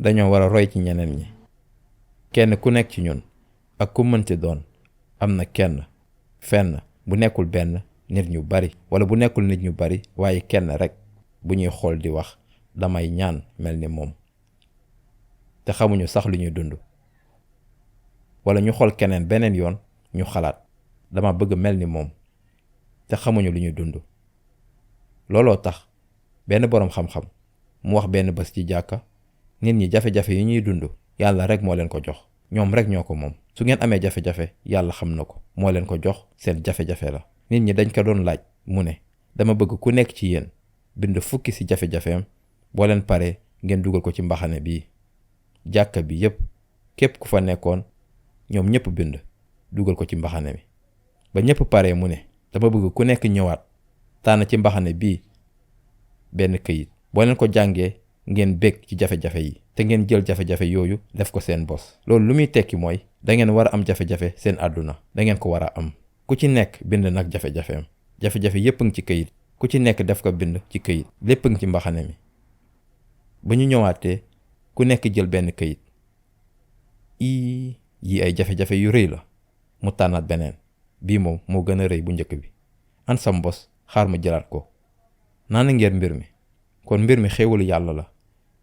dañoo war a roy ci ñeneen ñi. kenn ku nekk ci ñun ak ku mënti doon am na kenn fenn bu nekkul benn nit ñu bari wala bu nekkul nit ñu bari waaye kenn rek bu ñuy xool di wax damay ñaan mel ni moom te xamuñu sax lu ñuy dund. wala ñu xool keneen beneen yoon ñu xalaat dama bëgg mel ni moom te xamuñu lu ñuy dund. looloo tax benn boroom xam-xam mu wax benn bés ci jàkka nit ñi jafe-jafe yi ñuy dund yàlla rek moo leen ko jox, ñoom rek ñoo ko moom. su ngeen amee jafe-jafe yàlla xam na ko moo leen ko jox, seen jafe-jafe la. nit ñi dañ ko doon laaj mu ne dama bëgg ku nekk ci yéen bind fukki ci jafe-jafeem boo leen paree ngeen dugal ko ci mbaxane bii. jàkka bi yépp képp ku fa nekkoon ñoom ñépp bind dugal ko ci mbaxane mi ba ñépp paree mu ne dama bëgg ku nekk ñëwaat tànn ci mbaxane bii benn këyit boo leen ko jàngee ngeen bég ci jafe-jafe yi te ngeen jël jafe-jafe yooyu def ko seen bos. loolu lu muy tekki mooy da ngeen war a am jafe-jafe seen àdduna, da ngeen ko war a am. ku ci nekk bind nag jafe-jafeem, jafe-jafe yépp ngi ci këyit, ku ci nekk def ko bind ci këyit, lépp ngi ci mbaxane mi. ba ñu ñëwaatee ku nekk jël benn këyit yi ay jafe-jafe yu rëy la, mu tànnaat beneen, bii moom moo gën a rëy bu njëkk bi. an sa mbos xaar ma jëlaat ko. naana ngeen mbir mi kon mbir mi xéewalu yàlla la.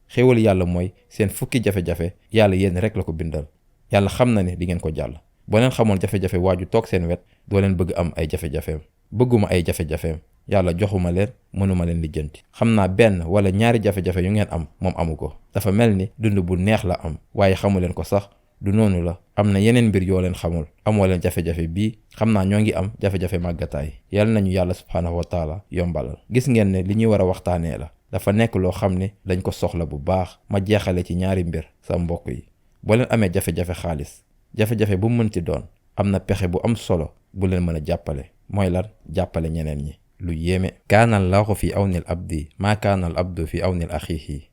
xéewalu yàlla mooy seen fukki jafe-jafe yàlla yéen rek la ko bindal. yàlla xam na ne di ngeen ko jàll. boo leen xamoon jafe-jafe waaju toog seen wet doo leen bëgg am ay jafe-jafeem. bëgguma ay jafe-jafeem, yàlla joxuma leen, mënuma leen lijjanti. xam naa benn wala ñaari jafe-jafe yu ngeen am moom amu ko. dafa mel ni dund bu neex la am waaye xamu leen ko sax. du noonu la, am na yeneen mbir yoo leen xamul. amoo leen jafe-jafe bii, xam naa ñoo ngi am jafe-jafe màggataay. yal nañu yàlla subhaanahu wa taala yombalal. gis ngeen ne li ñuy war a waxtaanee la, dafa nekk loo xam ne dañ ko soxla bu baax. ma jeexale ci ñaari mbir sa mbokk yi. boo leen amee jafe-jafe xaalis, jafe-jafe bu mënti doon, am na pexe bu am solo bu leen mën a jàppale. mooy lan? jàppale ñeneen ñi. lu yéeme. kaana allaahu fi awnil abdi maa kaana al abdu fi awnil axiihi.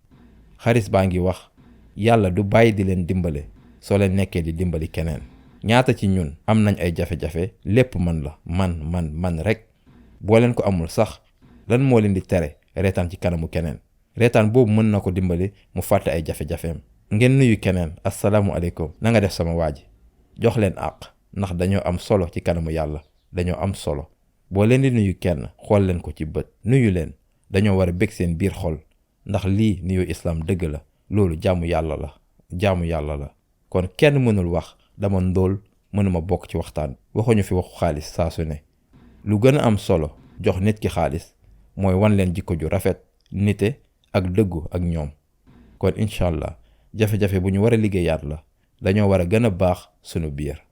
xaris baa ngi wax yàlla du bàyyi di leen dimbale soo leen nekkee di dimbali keneen. ñaata ci ñun am nañ ay jafe-jafe, lépp man la, man rek. boo leen ko amul sax lan moo leen di tere reetaan ci kanamu keneen? reetaan boobu mën na ko dimbali mu fàtte ay jafe-jafeem. ngeen nuyu keneen asalaamualeykum, na nga def sama waa ji. jox leen àq, ndax dañoo am solo ci kanamu yàlla, dañoo am solo. boo leen di nuyu kenn xool leen ko ci bët, nuyu leen. dañoo war a bég seen biir xol, ndax lii nuyu islaam dëgg la. loolu jaamu yàlla la, jaamu yàlla la. kon kenn mënul wax dama ndóol, mënuma bokk ci waxtaan. waxuñu fi waxu xaalis saa su ne. lu gën a am solo jox nit ki xaalis mooy wan leen jikko ju rafet, nite ak dëggu ak ñoom. kon incha allah jafe-jafe bu ñu war a liggéeyaat la. dañoo war a gën a baax sunu biir.